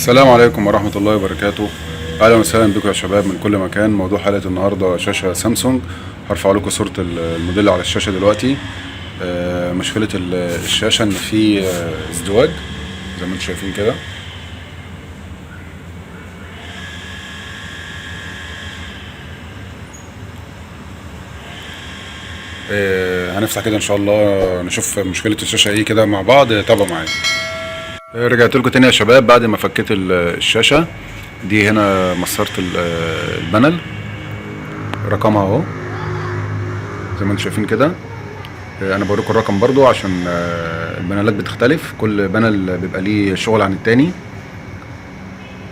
السلام عليكم ورحمة الله وبركاته. أهلا وسهلا بكم يا شباب من كل مكان. موضوع حلقة النهاردة شاشة سامسونج. هرفع لكم صورة الموديل على الشاشة دلوقتي. مشكلة الشاشة إن في ازدواج زي ما انتم شايفين كده. هنفتح كده إن شاء الله نشوف مشكلة الشاشة إيه كده مع بعض، تابعوا معايا. رجعت لكم تاني يا شباب بعد ما فكيت الشاشة دي. هنا مسارة ال panel رقمها اهو زي ما انتم شايفين كده. انا بوريكم الرقم برضو عشان البانلات بتختلف، كل panel بيبقى ليه شغل عن التاني.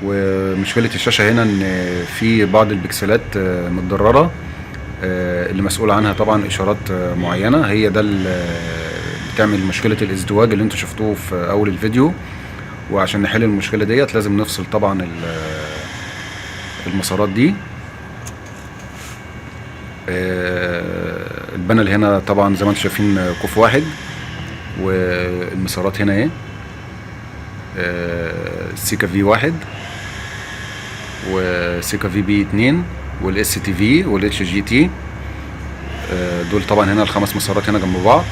ومشكلة الشاشة هنا ان في بعض البكسلات متضررة، اللي مسؤول عنها طبعا اشارات معينة، هي ده اللي بتعمل مشكلة الازدواج اللي انتم شفتوه في اول الفيديو. وعشان نحل المشكلة ديت لازم نفصل طبعا المسارات دي. ال panel هنا طبعا زي ما انتم شايفين COF واحد، والمسارات هنا اهي، سيكا V واحد وسيكا VB اتنين وال STV وال HGT. دول طبعا هنا الخمس مسارات هنا جنب بعض.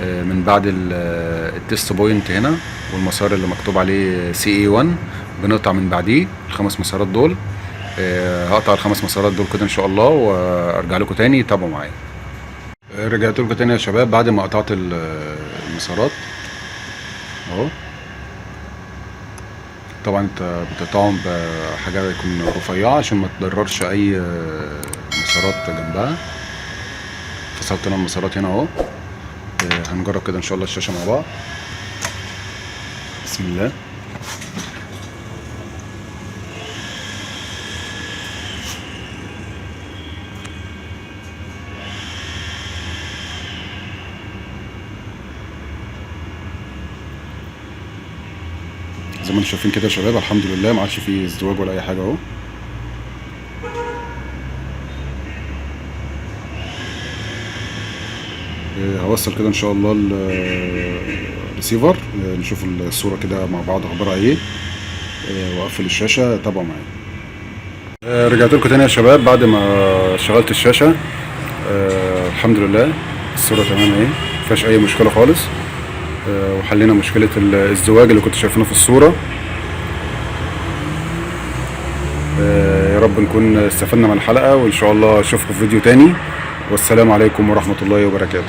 من بعد ال test point هنا والمسار اللي مكتوب عليه CA 1 بنقطع من بعديه الخمس مسارات دول. هقطع الخمس مسارات دول كده ان شاء الله وارجع لكم تاني، تابعوا معايا. رجعت لكم تاني يا شباب بعد ما قطعت المسارات اهو. طبعا انت بتقطعهم بحاجه يكون رفيعه عشان ما تضررش اي مسارات جنبها. فصلت انا المسارات هنا اهو. هنجرب كده ان شاء الله الشاشه مع بعض. بسم الله. زي ما انتم شايفين كده يا شباب الحمد لله ما عادش فيه ازدواج ولا اي حاجه اهو. هوصل كده ان شاء الله الريسيفر، نشوف الصوره كده مع بعض اخبارها ايه، واقفل الشاشه. تابعوا معايا. رجعت لكم تاني يا شباب بعد ما شغلت الشاشه. الحمد لله الصوره تمام اهي، مفيهاش اي مشكله خالص. وحلينا مشكله الازدواج اللي كنتوا شايفينه في الصوره. يا رب نكون استفدنا من الحلقه، وان شاء الله اشوفكم في فيديو تاني. والسلام عليكم ورحمه الله وبركاته.